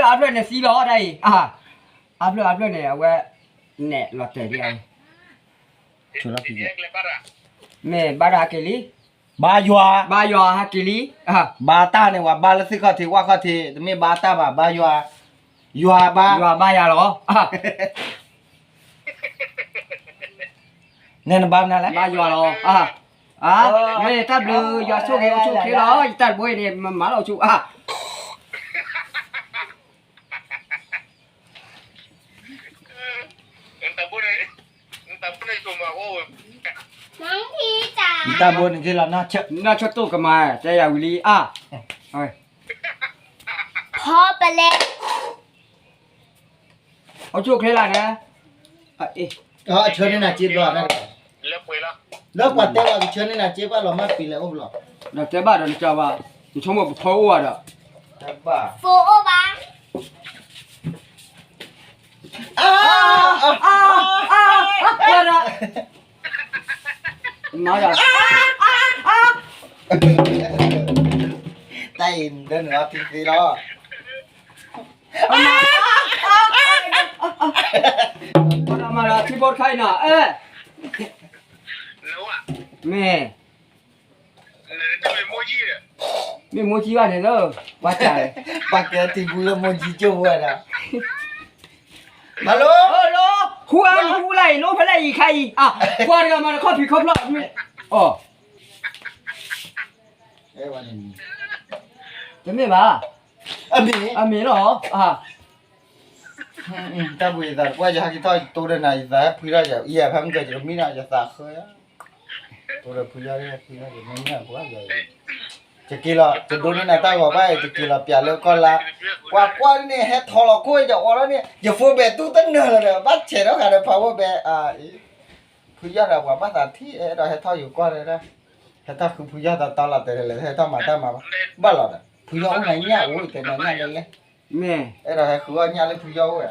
အါဖျၢၣ်န့ၣ်သံလီၤတၢ်အံၤ, အါဖျၢၣ်အါဖျၢၣ်န့ၣ် အဝဲနဲၣ်လီၤတဲာ်ဒ်အံၤ, မ့ၢ်ဘါတၢ်ဟဲက့ၤလံ, ဘါယွၤ, ဘါယွၤဟဲက့ၤလံ, ဘါတၢ်န့ၣ် ပှၤဘါလၢသ့ၣ်ခီၣ်ထံးဝၣ်ခီၣ်ထံး တမ့ၢ်ဘါတၢ်ဘၣ် ဘါယွၤ, ယွၤဘါ, ယွၤဘါယၤလီၤ, နဲနဘါမနုၤလဲၣ်, ဘါယွၤလီၤ, မ့ၢ်တၢ်ဘျုးယွၤဆိၣ်ဂ့ၤအိၣ်ဆူၣ်အိၣ်ချ့လီၤ ယတၢ်တဘိအံၤန့ၣ် မမၤလီၤအိၣ်ဆူၣ်, တၢ်ဘိန့ၣ်က့ၤလီၤ, နီၢ်ဆိတိၢ်ကမၤ တဲယၤဝံၤလံအါ, ဖီပလဲ အိၣ်ဆူၣ်အိၣ်ချ့လီၤန့ၣ်, အဆၢန့ၢ်နၤစ့ဘျီ, လၢပှၤတဲဝဲကဆၢန့ၢ်နၤစ့ဘၣ်လီၤ မ့ၢ်ပံၤလဲၤအိၣ်ဘျီ, ဒီးတဲဘၣ်ဒီးနကဘၣ်, နဆိကမိၣ်ပဖီအိၣ်ဘၣ်ဒီး, တဘၣ်, ဖိအိၣ်ဘၣ်, အါ, အါ, အါ, အါ, အါ, မၤဒီး, တၢ်အံၤဒၢနုာ်အီၤထံသ့လီၤ, မၤဒီး ထံဖိတခါအံၤနီၤ, အဲ, မ့ၢ်, မ့ၢ်မိၢ်ကံဘၣ်န့ၣ်လၢ, ပှၤက, ပှၤကဲထံပူၤလၢမိၢ်ကံကၠိဝဲဒၣ်, hello, hello, ဟူအါနဟူလၢအံၤ လိဖဲလဲၣ်အံၤခါအံၤ, ပှၤတဂၤမၤတခီၣ်ဖံးခီၣ်ဖျီၣ်, အီ, တမ့ၢ်ဘၣ်, အမ့ၢ်လီၤ, တၢ်ဘှံးယသးတပှၢ် ယဟဲက့ၤထီၣ်ယတိၢ်ဒီးနၤ ယသးဟဲဖှံထီၣ်ယၤ ယဖဲမုၢ်ကၢၤ ယကမံနီၤ ယသးဃၢ, တိၢ်ဒီးဖှံယၤ ဖှံယၤ ယမံနီၤ ယက့ၤလီၤ ယဒိးန့ၢ်နၤတၢ်ဂီၤဘၣ် ယက့ၤလီၤပျးလၢကီၢ်လါ, ပှၤကွၢ်န့ၣ် ဟဲထီၣ်လီၤခိၣ် ယအီၣ်လီၤန့ၣ် ယ phone ဘဲးတူၢ်တနၢၤလၢၤဒီး ဘၣ်ဆဲးထီၣ်ဃာ်ဒီး power bank အံၤ, ဖှံယၤဒီးပှၤဘၣ်သးထံၣ် အဲၣ်ဒိးဟဲထီၣ်ယိၤကီၢ်ဒီး ဟဲထီၣ်ဃုဖုယီၢ်တတီလီၤ တဲလဲၣ် ဟဲထီၣ်မၤတၢ်မၤဘၣ်လီၤဒီး ဖုယီၢ်အိၣ်နၤညၣ်အိၣ် တဲနၤညၣ်လဲၣ်လဲၣ်, မ့ၢ် အဲၣ်ဒိးဟဲဃုအီၣ်ညၣ်လၢဖုယီၢ်အိၣ်ဝဲ,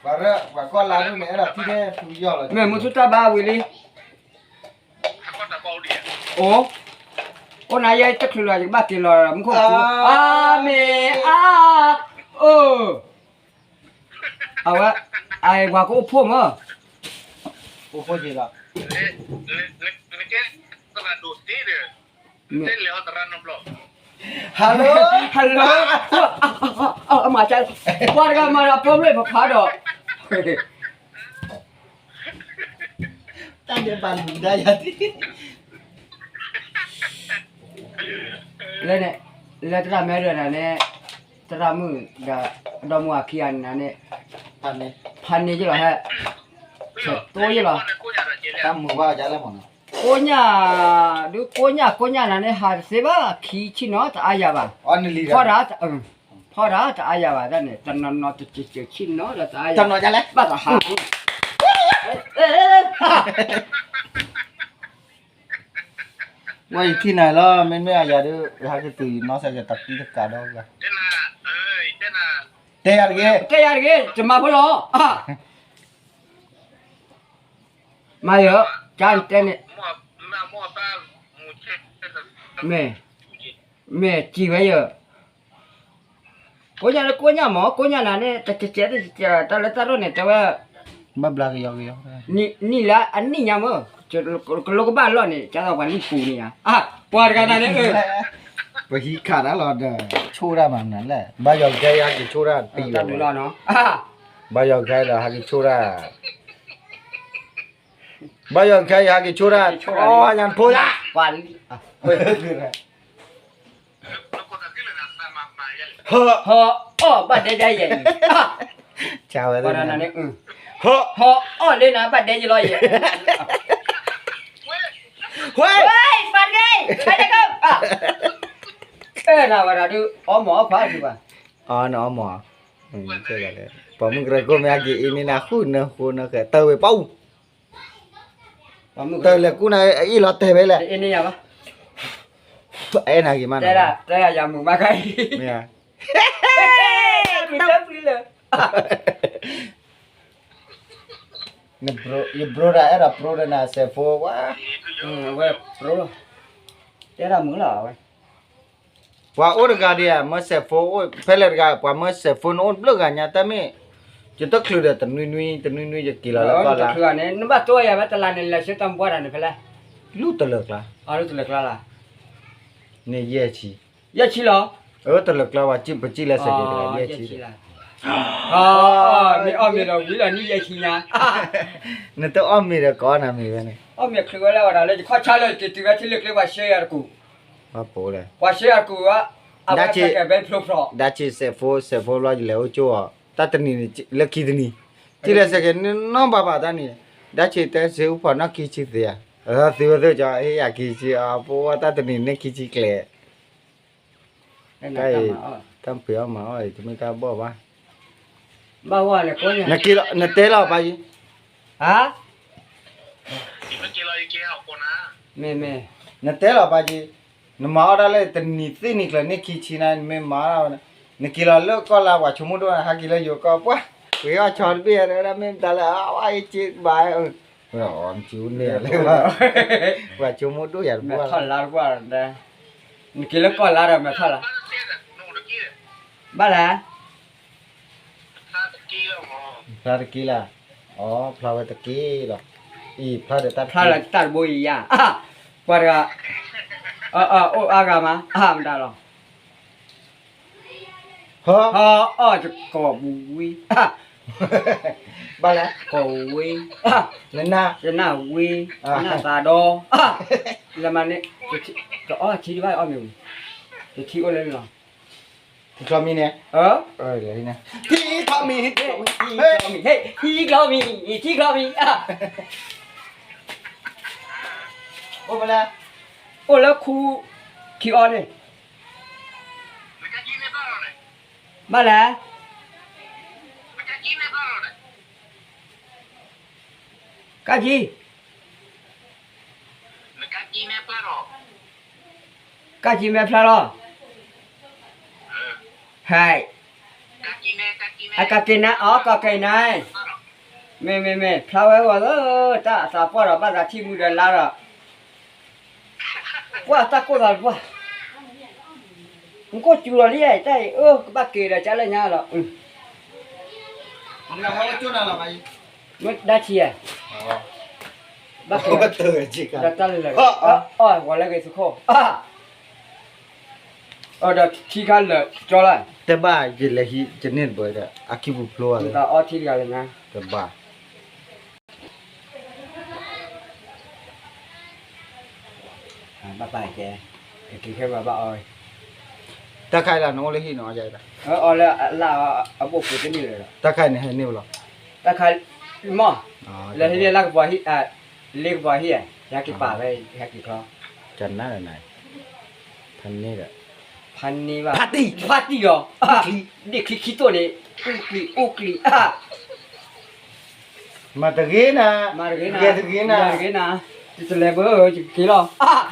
ပှၤရၢ ပှၤကီၢ်လါဒ်န့ၣ် အဲၣ်ဒိးထံၣ်န့ၢ်ဖုယီၢ်လီၤ, မ့ၢ်မုၢ်ထူၣ်တၢ်ဘါဝံၤလံ, အိၣ်, အိၣ်နၤယဲတချုးလီၤ ယကဘၣ်က့ၤလီၤ မူခိၣ်ကသူ, အါမ့ၢ်အါ, အိၣ် အဝဲ, အဝဲကအိၣ်ဖှိၣ်မး, အိၣ်ဖှိၣ်က့ၤလီၤ, မ့ၢ်, hello, hello, အမၤက, ပှၤတဂၤမၤဒီး problem ဖးဖးဒီး, တၢ်ဒဲးဘးလူၤဒါယၤဒ် လၢန့ၣ်, လၢသရၣ်မဲရၢၣ်နၤန့ၣ်, သရၣ်မုၣ်ဒီး အဒီမါဝၤခံဂၤန့ၣ်နၤန့ၣ်, ဖးန့ၢ်ယလီၤဟဲ, ဆဲးတိယလီၤ, ကိးညၣ်, ဒုးကိးညၣ်ကိးညၣ်နၤန့ၣ် ဟးတသ့ဘၣ် ခံဆံနီၤတအါယၤဘၣ်, ဖီၣ်တၢ်, ဖီၣ်တၢ်တအါယၤဘၣ် တၢ်န့ၣ် တနီၤနီၤတစဲးစဲးဆံနီၤဒီးတအါယၤ, ဘၣ်သးဟး ဝဲယထံၣ်နၤလီၤ မ့မ့ၢ်အယၤဒီး ယဟဲက့ၤတုၤယနီၢ်စဲးကတၢ်တံၢ်တကးဒီး, တဲယၤတဂ့ၤ, တဲယၤတဂ့ၤ တမၤဖိလီၤ, မၤယၤ, ကါတဲန့ၣ်, မ့ၢ်, မ့ၢ်စံးဝဲယၤ ကိးညၣ်လၢကိးညၣ်မး ကိးညၣ်နၤန့ၣ် တကဲကဲတကဲ တၢ်လၢတၢ်ရီၣ်န့ၣ် တဲဝဲ, ဘၣ်ဘျါကယီကယီ, နံၣ်လၢအနံၣ်ညါမး, ကလိကဘၣ်လီၢ်န့ၣ် ကသိးပှၤလံၣ်ပူၤန့ၣ်ဧါ, ပှၤတဂၤနၤန့ၣ်, ပဟံးခးတၢ်လီၤဒီး, ဆိၣ်တၢ်မၤမနုၤလဲၣ် ဘါယွၤကဲယဟဲက့ၤဆိၣ်တၢ်တံၢ်လီၤ, ဘါယွၤကဲဒီးဟဲက့ၤဆိၣ်တၢ် ဘါယွၤခဲအံၤဟဲက့ၤဆိၣ်တၢ်, အီၣ်ညၣ်ဖိယါ, ပှၤလံ, ဟီ, ဟီ, အီၣ်ဘၣ်ဒဲဒဲယဲၢ်, ဝဲ, ဟီ, အီၣ်လၢနၤဘၣ်ဒဲယလီၤယဲၢ်, ဝဲ, ပှၤတဂ့ၤ, ဟဲတက, အဲၣ်နၤဝဲဒၣ်ဒုး အီၣ်မ့ၢ်အီၣ်ခွါဒုးဘၣ်, အီၣ်နအီၣ်မ့ၢ်, ပှၤမုၣ်ကရၢခိၣ်မ့ၢ်ဟဲက့ၤအ့ၣ်န့ၢ်နၤဃုနၢဃိနၢဃဲၤ တၢ်ဝဲပှၤ တၢ်လဲၤကူၣ်နၤအ့ၣ်လီၤတဲာ်ဝဲလဲၣ်, အဲၣ်နၤဂ့ၤမးနီၤ, တဲယၤမုာ်မးခါအံၤ, မ့ၢ်ဧါ, တၢ်ပျံၤလၢ, ယဘြိဒၣ်အဲၣ်ဒိးပျိဒီးနၤစဲးဖိဝဲ, ဝဲပျိလီၤ, တဲဒၣ်မုာ်လီၤဝဲ ပှၤအိၣ်တဂၤဒံးဧါ, မၢစဲးဖိအိၣ်ဖဲလဲၣ်တဂၤ, ပှၤမၢစဲးဖိန့ၣ်အိၣ်တဘျုးဂၤညါ, တၢ်မ့ၢ် ယတချုးဒီးတနွံနွံ တနွံနွံယက့ၤလီၤလၢကီၢ်လါ, နဘၣ်တိၢ်ယၤဝဲတလါန့ၣ် လဲၤဆၢတၢ်မူဘၣ်တၢ်န့ၣ်ဖဲလဲၣ်, လူၢ်တလၢာ်ကျါ, လူၢ်တလၢာ်ကျါလၢ န့ၣ်ယဲၢ်ဆံ, ယဲၢ်ဆံလီၤ, အၢ တလၢာ်ကျါဝဲ ပစံၣ်လဲၤစဲးက့ၤတဂၤယဲၢ်ဆံ, မ့ၢ်အီၣ်မ့ၤဒီးဝံၤလီၤန့ၣ်ယဲၢ်ဆံညါ, နတအီၣ်မ့ၤဒီးကအီၣ်နၤမ့ၤဝဲန့ၣ်, အီၣ်မ့ၤချုးဝဲလၢဝဲဒၣ်လၢယခီၣ်ဆါလၢယက့ၤတုၤဝဲထံလၢကျဲ ပှၤဆှၢယၤတကူၣ်, ပှၤဆှၢယၤတကူၣ်ဝဲ, အဝဲကဲဘဲဖျိဖျိ, ဒါချေစဲးဖိ စဲးဖိဘျီယလဲၤအိၣ်ကၠိအီၤ တၢ်တနံၤန့ၣ် လၢခံတနံၤ, စံၣ်လဲၤစဲးက့ၤနီၢ်ဘၣ်ဘၣ်တၢ်န့ၣ်, ဒါချေတဲစ့အူဖီၣ်နီၢ်ခံဆံသ့ဧါ, သ့ဝဲသ့ၣ်ကီး ဟ့ၣ်ယၤခံဆံအပူဝဲတၢ်တနံၤန့ၣ်ခံဆံကျဲး တၢ်ဖံးအီၣ်မၤအီၣ်အံၤ တမ့ၢ်တၢ်ဘီၣ်ဘၣ်, နတဲလီၤပၢ်ယံၤ, မ့မ့ၢ်, နတဲလီၤပၢ်ယံၤ, နမၤအီၣ်ဒၣ်လၢတနံၤသ့ၣ်နံၤကျၢၤန့ၣ်ခံဆံနၤ နမ့ၢ်မၤအီၣ်ဒၣ်ဝဲန့ၣ်, နက့ၤလီၤလၢကီၢ်လါ ပှၤဆိကမိၣ်ဒိၣ်နၤ ဟဲက့ၤလၢယိၤကီၢ် ပှၤ, ပှ့ၤအီၣ်ဆီတဘ့ၣ် မ့ၢ်တၢ်လၢအဝဲအ့ၣ်က့ဘၣ် ပှၤဆိကမိၣ်ဒိၣ်ယၤတဘၣ်, နက့ၤလၢကီၢ်လါဒီးမဲာ်ထီၣ်လါ, ဘၣ်လဲၣ်, ဖျါတက့ၢ်လၢ, အီ ဖျါဝဲတက့ၢ်လီၤ, အံၤဖျါဒီးတၢ်တက့ၢ်, ဖျါလၢတၢ်တဘိအံၤယါ, ပှၤတဂၤ, အိၣ်အါဂၤမး အါမတၤလီၤ ဟီ ဟီ အီၣ်ယကိာ်ပူၤဝံၤ, ဘၣ်လဲၣ် ကိာ်ဝံၤ, နနၢ်, ယနၢ်ဝံၤ, နၢ်သးဒီ, လၢမၤန့ၣ်, ကအီၣ်ထံဒံးဘၣ်အီၣ်မ့ၢ်ဝံၤ, ယထံအိၣ်လၢန့ၣ်လီၤ, ထံချီမံန့ၣ်, ထံချီမံ, ထံချီမံ, ထံချီမံ, ထံချီမံ, အိၣ်ဖဲလဲၣ်, အိၣ်လၢခူ, ခံအီၤန့ၣ် ဘၣ်လဲၣ်, ကၢ်ကၠံ, ကၢ်ကၠံမဲာ်ဖျါလီၤ, ဟဲ, အကက့ၤနၤ အီ ကက့ၤနၤ, မ့ၢ်မ့ၢ်မ့ၢ် ဖျါဝဲဂီၤလၢ တၢ်အသးပှၢ်ဒီး ဘၣ်သးထံၣ်မုၢ်ဒီးလါဒီး ကွၢ်တၢ်ကိၢ်သးတပှၢ်, နကိၢ်စူၤလီၤလံ တၢ်အံၤ အၢ ကဘၣ်က့ၤဒီးကၢ်လၢညါလီၤ, မ့ၢ်ဒါထံဧါ, ဘၣ်က့ၤ, ဒီးတၢ်လၢလၢ, အီၣ်ဝဲလၢဂ့ၤသုခိၣ်, အီၣ်ဒီးထံခါလၢာ်ကၠီလၢ်, တဲဘၣ်ယလဲၤဟံးကန့ၢ်တဘၢဒီး အခံပူၤဖျိ, အီထံတဂၤလၢညါ, တဘၣ် ဘၣ်ပာ်ကဲ, ကက့ၤခဲဘၣ်ဘၣ်အီၣ်, တၢ်ခါအံၤလၢနအိၣ်လၢဟံၣ်နီၤ, အီၣ်လၢအလၢ်အဘိၣ်ပူၤတန့ၢ်လၢၤဒီး, တၢ်ခါအံၤန့ၣ်ဟဲန့ၢ်ဝဲလီၤ, တၢ်ခါ, မ့ၢ်, လၢဟံၣ်န့ၣ်လၢကပီၤဟံၣ်, လၢကပီၤဟံၣ်ဧါ, ယဟဲက့ၤပာ်ဝဲ, ယဟဲက့ၤချီ, ကနၣ်ဒီးနၤ, ဖးန့ၢ်ဒီး, ဖးန့ၢ်ဘၣ်, ဖးတံၢ်, ဖးတံၢ်လီၤ, ဒ့ၣ်ချံခံတိၢ်န့ၣ်, အူကျံၤ, အူကျံၤ, မၤတဂ့ၤနၤ, မၤတဂ့ၤနၤ, မၤတဂ့ၤနၤ, ယတလဲၤဘၣ် ယကက့ၤလီၤ,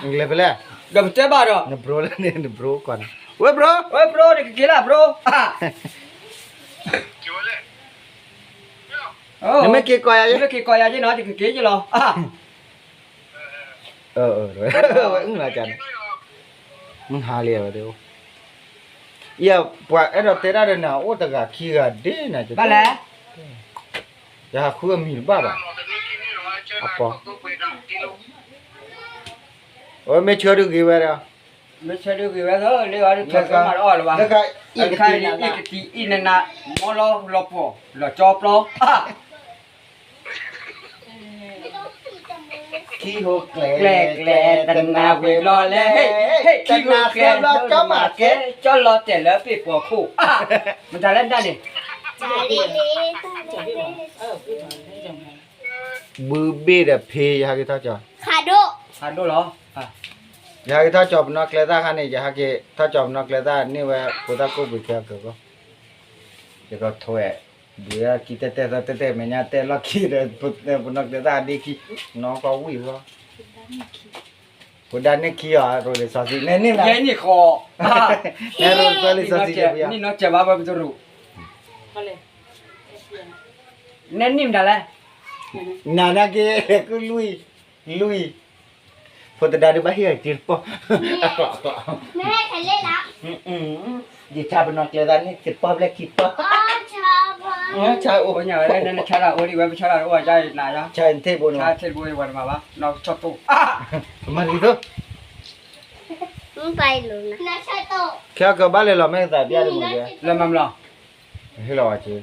လဲၤဖဲလဲၣ်, ဒီးပတဲဘၣ်ဒီး, နဘြိလၢန့ၣ် နဘြိကွၢ်န့ၣ်, ဝဲဘြိ, ဝဲဘြိ နကက့ၤလၢဘြိ, နမ့ၢ်က့ၤကီးယၤ, နမ့ၢ်က့ၤကီးယၤက့ၤနီၤ ယကက့ၤက့ၤလီၤ, ဝဲအုၣ်လီၤကန့ၣ်, မုၢ်ဟါလံဝဲဒၣ်, ယပှၤအဲၣ်ဒိးတဲတၢ်ဒီးနၤ အိၣ်တဂၤခံဂၤဒ်နၤ, ဘၣ်လဲၣ်, ယဟးဃုအမံၤတဘၣ်ဘၣ်, အပီ, အဝဲမ့ၢ်ဆၢဒုးဂ့ၤဝဲဒီး, မ့ၢ်ဆၢဒုးဂ့ၤဝဲလၢ လၢအီၤဒုးထီၣ်ကမၤတအီၣ်လၢၤဘၣ်, လၢခါအံၤ အံၤကတံၤအံၤနနၤ မီလီၤလီၤပှီၢ် လီၤကၠီပျီ ခံဟိကျဲ, ကျဲကျဲ တနၤဝံၤဘျီလဲၣ်, ဟ့ၣ် ခံဟိကျဲ ဘျီကၠီမၤကဲ, ကၠီလီၤတဲာ်လၢပ့ၢ်ပီၤခိၣ်, မတၤလဲၣ်ဒၣ်န့ၣ်, ဘုဘ့ၣ်ဒီးဖ့ ယဟဲက့ၤထီၣ်ကၠီ, ဖးဒိၣ်လီၤ, ယဟဲက့ၤထီၣ်ကၠီပနီၣ်ကျဲသၣ်ခါန့ၣ် ယဟဲက့ၤထီၣ်ကၠီပနီၣ်ကျဲသၣ်န့ၢ်ဝဲ ဖိသၣ်ကိၣ်ပှ့ၤကၢကၢကီၢ်, ယကထွဲ ဒုးကံတဲတဲသီတဲတဲမဲာ်ညါတဲလီၢ်ခံဒီး ပနီၣ်ကျဲသၣ်ဒ့ခံ နီၢ်ကီၢ်ဝံၣ်ဝီ, ဖိဒါန့ၢ်ခံအီၤ ရိၤလံာ်စီဆှံ နဲန့ၣ်လၢ ယဲန့ၣ်ဃီ, နဲရိၤလံာ်စီဆှံ န့ၣ်နီၢ်ကဲဘၣ်ဝဲပတရူး, နဲနံၣ်မတၤလဲၣ်, နၤနာ်က့ လဲၤကုလွံၢ်, လွံၢ်, ဖိသဒါဒုးဘၣ်ဟ့ၣ်အီၤတံၤတပီၢ်, အကျီၢ်အကျီၢ်, ယဆါပနီၢ်ကျဲသးန့ၣ် တပီၢ်ဘျဲၣ်ခံပီၢ်, ဆါအိၣ်, ဆါအိၣ်ဒံးဝဲလၢနဆါတၢ်အိၣ်ဝဲ ပဆါတၢ်အိၣ်ဝဲဒ်နၤ, ဆါထ့ၣ်ဘိန့ၣ်, ဆါထ့ၣ်ဘိဝဲတမၤဘၣ်, နီၢ်ဆီၣ်တိၣ်, မၤဒ်သိး, ခဲအံၤကဘၣ်လဲၤလီၤမ့ၢ်သးပျၢ်ဒ်မ့ၢ်, လၢမၤမလီၤ, ဟ့ၣ်လီၤဝဲက့ၤ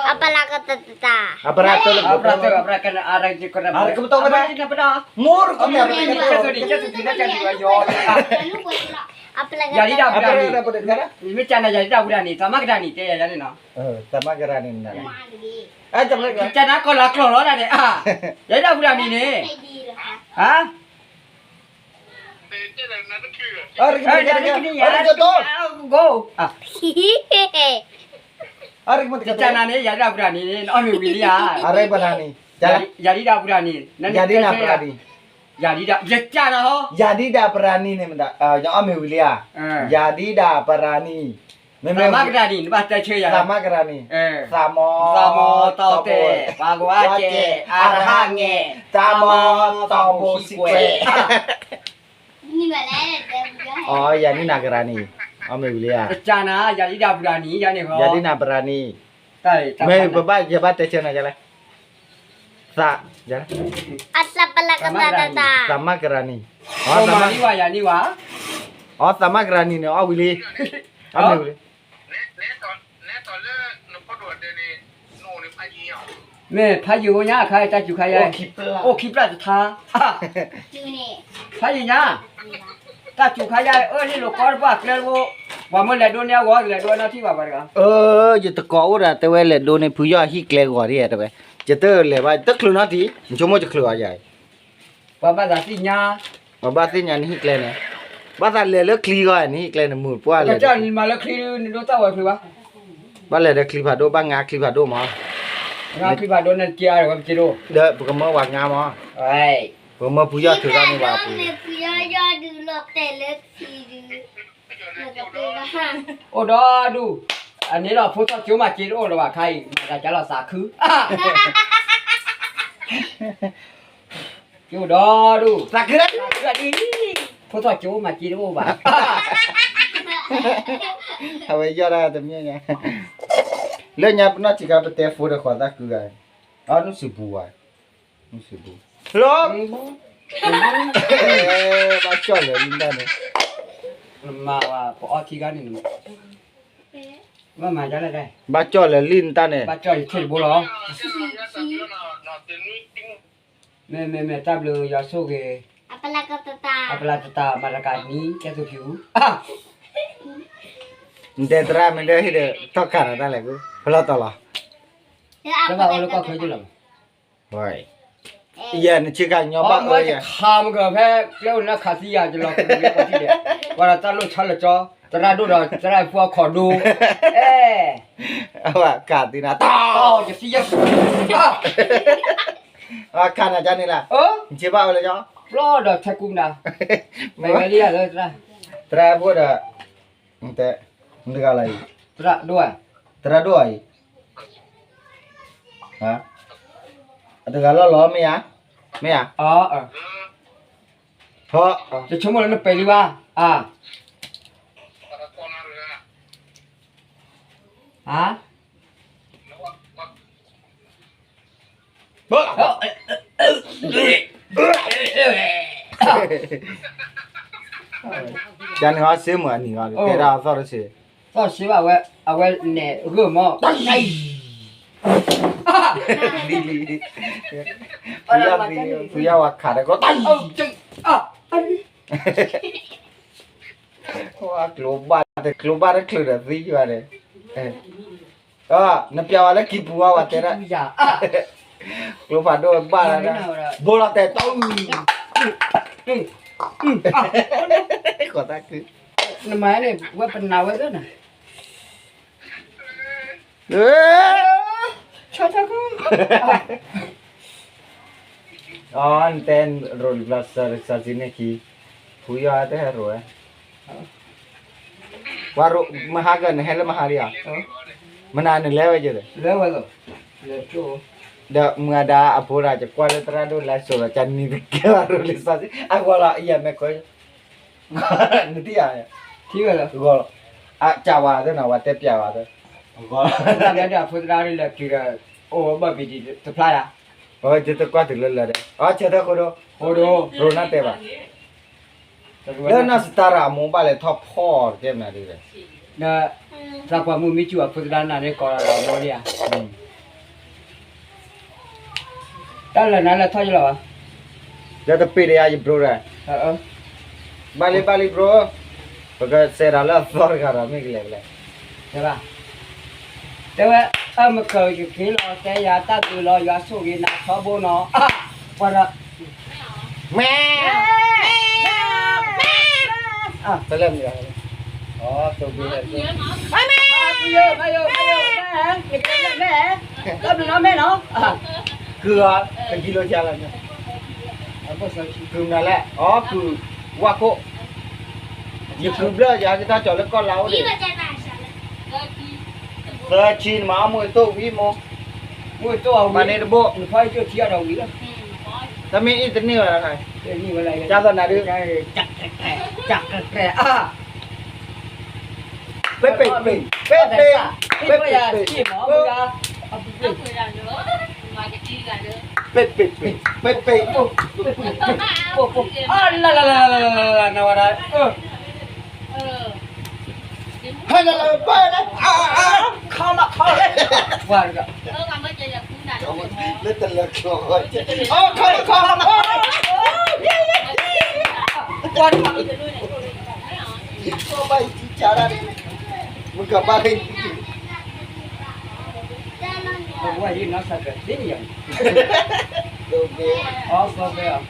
အပလၢကတၢၢ်တၢၢ်, အပရၢတၢၢ်လၢပကပရၢ, အပရၢတၢၢ်, အပရၢကနၣ်, အရၢကနၣ်, မိၢ်ရကမၢ်ရကနၣ်, ကဲသိးဒံး, ကဲသိးဒံး, ကဲသိးဒံး, ယၤဒ်ဒၣ်ပရၢန့ၣ်, မ့ၢ်ကနၣ်ယၤဒ်ဒၣ်ပရၢန့ၣ်, သးမါကရၢန့ၣ် တဲယၤန့ၣ်နီၤ, သးမါကရၢန့ၣ်, ကနၣ်ကီၢ်လၤကျီၢ်လီၤဒၣ်န့ၣ်, ယၤဒ်ဒၣ်ပရၢန့ၣ်န့ၣ်, ဟါ ကနၣ်န့ၣ် ယၤဒ်ဒၣ်ပရၢန့ၣ်န့ၣ်, နအီၣ်မ့ၤဝံၤလံဧါ, ယၤဒ်ဒၣ်ပရၢန့ၣ်, ယၤဒ်ဒၣ်ပရၢန့ၣ်, ယၤဒ်ဒၣ်ပရၢန့ၣ်န့ၣ်, နအီၣ်မ့ၤဝံၤလံဧါ, ယၤဒ်ဒၣ်ပရၢန့ၣ်, မ့မ့ၢ်မါကရၢန့ၣ် နဘၣ်တဲဆၢယၤ, သးမါကရၢန့ၣ်, သးမီ, သးမီတီတဲ, ပှၤကဝါစဲး, အရဟၣ်ငဲး, သးမီတီဘိစံးကွဲး အီ ယၤဒ်နၤကရၢန့ၣ်, အီၣ်မ့ၤဝံၤလံဧါ, ယၤဒ်နၤပရၢန့ၣ်, မ့ၢ်ပဘၣ်ယဘၣ်တဲဆၢနၤလဲၣ်, သး, သးမါကရၢန့ၣ်, အီ သးမါကရၢန့ၣ်န့ၣ် အီၣ်ဝံၤလံ, အီၣ်မ့ၤဝံၤလံ မ့ၢ်ဖးယံာ်အိၣ်ညါခါ တၢ်စူၤခါယါ, အိၣ်ခံပျၢ်တထါ, ဖးယံာ်ညါ, တၢ်စူၤခါယါ အၢ ဟ့ၣ်လိာ်ကီတဘၣ်ကျဲတဘိ, ပှၤမၢလဲၤဒိန့ၢ်အဂီၢ် လဲၤဒိနီၢ်ထံၣ်ဘၣ်ပှၤတဂၤ, အၢ ယတကိးအိၣ်ဒီးတဲဝဲလဲၤဒိန့ၢ်ဖုယီၢ်ဟံၣ်ကျဲဂီၤဒ်တဲဝဲ, ယတလဲၤဘၣ် တချုးနီတထံၣ် နဆိကမိၣ်ယချုးအီၤယၤအံၤ, ပှၤဘၣ်သးသ့ၣ်ညါ ပှၤဘၣ်သ့ၣ်ညါနဟံၣ်ကျဲန့ၣ်, ဘၣ်သးလဲၤလၢချံဂီၤ နဟံၣ်ကျဲန့ၣ် မုာ်ပှၢ်လဲၤ, နမၤလၢချံ နဒိတၢ်ဝဲချံဘၣ်, ဘၣ်လဲၤဒီးချံဖးဒိၣ် ဘၣ်ငါချံဖးဒိၣ်မး, ငါချံဖးဒိၣ်န့ၣ်ကဲအါဒီးဝဲပစ့ဒိၣ်, ဒီးပကမၢပှၤငါမး, ပကမၢဖုယီၢ်ထုးထီၣ်န့ၢ်ပှၤပှ့ၤ, အိၣ်ဒီဒူၣ်, အန့ၣ်ဒီးဖိသၣ်ကၠိမၤစ့တအိၣ်လၢၤဘၣ်ခါအံၤ မၤတၢ်ကၢလီၤသးခု ကၠိဒီဒူၣ်, သးခုဒၣ်ဒံး, ဖိသၣ်ကၠိမၤစ့တအိၣ်ဘၣ်, အဝဲယီၢ်ဒၣ်တမ့ၢ်ညါ, လၢညါပနီၢ်ဆံးခါ ပတဲဖိဒီးဃီၤသးခုဂၤ, အနုၢ်စံပူၤဝဲ, နုၢ်စံပူၤ, လီၤ, ဘၣ်ကၠီၣ်လၢာ်လံတၢ်န့ၣ်, နမၤဝဲပအီထံဂၤန့ၣ်, ဘၣ်ကၠီၣ်လၢာ်လံတၢ်န့ၣ်, ဘၣ်ကၠီၣ်ယထံၣ်တဘိလီၤ မ့မ့မ့ၢ်တၢ်ဘျုးယွၤဆိၣ်ဂ့ၤ, အပလၢတတၢ် မၤတကးနံၤ ကဲသိးဖၠူၣ်, နတဲသရၣ်မ့ၢ်ဒၢဟ့ၣ်ဒီး ထီၣ်ခးနၤတၢ်လဲၣ်ကူ ဖလီၢ်တီၤလီၤ, တဘၣ်အၢလၢကီၢ်ချၢက့လီၤ, ယဲ နဆ့ကၤညီဘၣ်အၢယဲ ခးမကၢၤဖဲ ကျဲအိၣ်နခးသံယၤ ယလီၤကရူၢ်လၢကီၢ်ထံးဒဲး, ပှၤဒီးတၢ်လိၣ်ဆီလၢကၠီ, သရၣ်ဒိၣ်ဒီးသရၣ်ဖိအခီၣ်ဒိ, အဲ ခးသံနၤ တၢ် ယသံယဲ ခးနၤကန့ၣ်လၢ နဆ့ဘၣ်အၢလၢကၠီ, ပျီဒီးထဲကူမနၤ, မ့ၢ်ဝဲလံယၤလၢ သရၣ်ဖိဒီး နတဂၤလီၤအံၤ, သရၣ်ဒိၣ်ဧါ, သရၣ်ဒိၣ်အံၤ, အတဂၤလီၤလီၤမ့ၢ်ဧါ, မ့ၢ်ဧါ, ဟီ, တဆိကမိၣ်လၢနပဲာ်လံဘၣ်, အါ, ဟါ ကန့ၣ်ဟီစ့မုၢ်အနံၤဟီ တဲဒၣ်အသီၣ်တစ့, သီၣ်စ့ဘၣ်ဝဲ, အဝဲန့ၣ်ဂၢၢ်မီၢ်, ဖုယီၢ်ဝဲခးတၢ်ကီ, ကျိဘၣ်တချုးဒီးသံယွၤန့ၣ်, နပျးဝဲလၢခံပူၤဝဲတဲဒၣ်, ကျိဖးဒိၣ်ဘၣ်လၢ, ဘိလီၤတဲာ်တီ, ဃီၤသးခု, နမၤန့ၣ် ဝဲပနာ်ဝဲသ့ၣ်နၤ အီ နတဲရိၤလံဘျီ စၢ်စၢ်စံန့ၣ်ခံ, ဖုယီၢ်တဟဲရိၤဝဲ, ပှၤရိၤမဟါကၢၢ် နဟဲလၢမဟါလံဧါ, မနၤနလဲၤဝဲယဲၢ်, လဲၤဝဲလီၤ, လဲၤကၠိ, ဒီးမုၢ်အဒါအဖိဒၣ် ယကွၢ်လၢသရၣ်ဒိၣ်လဲစိးဒီး ကနံၤတကဲဘၣ်ရိၤလံာ်စီဆှံ အဂီၢ်လီၤ အံၤအမဲာ်ခွဲ နထံၣ်ဧါ ထံၣ်ဝဲလၢ ဂီၢ်လီၤ အကးဝဲသ့ၣ်နီၤ ဝဲတဲပျးဝဲသ့ၣ် ဂီၢ်လီၤ တၢ်လၢဒၣ်အဖိသရၣ်ဒိၣ်လဲတုၤဒီး အိၣ်ဘၣ်ဘံၤဒံးတဖျါယၤ အဝဲယတကွၢ်တုၤလၢလၢာ်ဒီး အဆၢထၢၣ်ဃိဒိ ရိၤနၢ်တဲဘၣ် လၢနီၢ်စတၢ်ရၣ်အမိၢ်ဘၣ်လဲၤထီၣ်ဖီတကဲမနုၤဒ်လဲၣ် ဒီး သးပှၢ်မုၢ်မ့ၢ်စူၤအဖိသရၣ်နၤန့ၣ်ကိးဒီးအမိၢ်လံဧါ တၢ်လၢာ်နၤလၢထီၣ်ယလီၤဘၣ် ဒီးတပ့ၤဒီးယၤယဘျိဒီး ဘၣ်လံဘၣ်လံဘျိ ပကစဲးဒီးလၢအသီတဂၤဒီးမ့ၢ်ကလဲၤကလဲၤ တဲဝဲ အၢ မကၢၤယက့ၤလီၤ တဲယၤတၢ်ဘျုးလီၤ ယွၤဆိၣ်ဂ့ၤနၤထီဘိနီၤ ပှၤဒီး မဲ တလဲၣ်မံၤ အ တဘျုးနီၤမဲ ကုၢ်အီၤ တကံလိာ်ကလီၤ ကုၢ်မနုၤလဲၣ် အီ ကုၢ်ဝၣ်ခိၣ် ယကုၢ်ဘျၢၣ် ယဟဲက့ၤထီၣ်ကၠီၤလၢကီၢ်လါအိၣ်ဒံး သၢဆံ နမၤအီၣ်မူအသိၣ်ဝံၤမိၢ် မၤန့ၢ်တဘိ တမ့ၢ်အ့ၣ်တန့ၢ်ဝဲ ကၢ်သနာ်ဒု ပ့ပ့ပ့ ပ့ပ့ပ့ ပ့ပ့ပ့ ပ့ပ့ပ့ ပ့ပ့ လၢလၢလၢလၢလၢလၢနဝဲဒၣ် ဟဲလၢလၢဘၣ်လၢ ခီမခီ ဝါတက လၢတလၢချီ ခီမခီ ဝါတက ဘၣ်အံၤကၢ်ဒၣ် မုၢ်ကဘၣ်ဟဲ ဝါယနီၢ်စၢ်က သ့ၣ်ညါ အီ ကီၢ်ဖဲအီၤ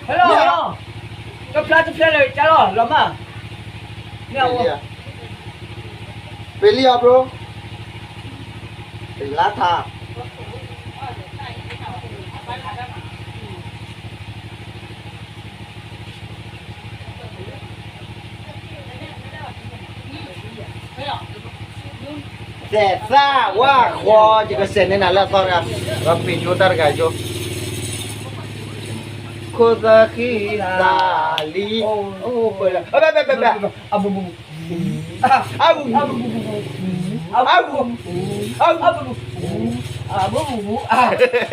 ဟဲလီၤ ကဖျါတဖျါလၢကၢ်လီၤ လီၤမး မ့ၢ်အဝဲ ပ့ၤလံအီၤ bro ပ့ၤလါထါ သဲးသၣ်ဝါဃီ ယကစဲးန့ၢ်နၤလၢအသီတဂၤ ဒီးပ့ၤကၠိတၢ်တဂၤကၠိ ခိၣ်သၣ်ဃံသးလံ အိၣ်ပၢၢ်လၢ အဘ အဘ အဘ အဘ အဘ အဘ အဘ အဘ အဘ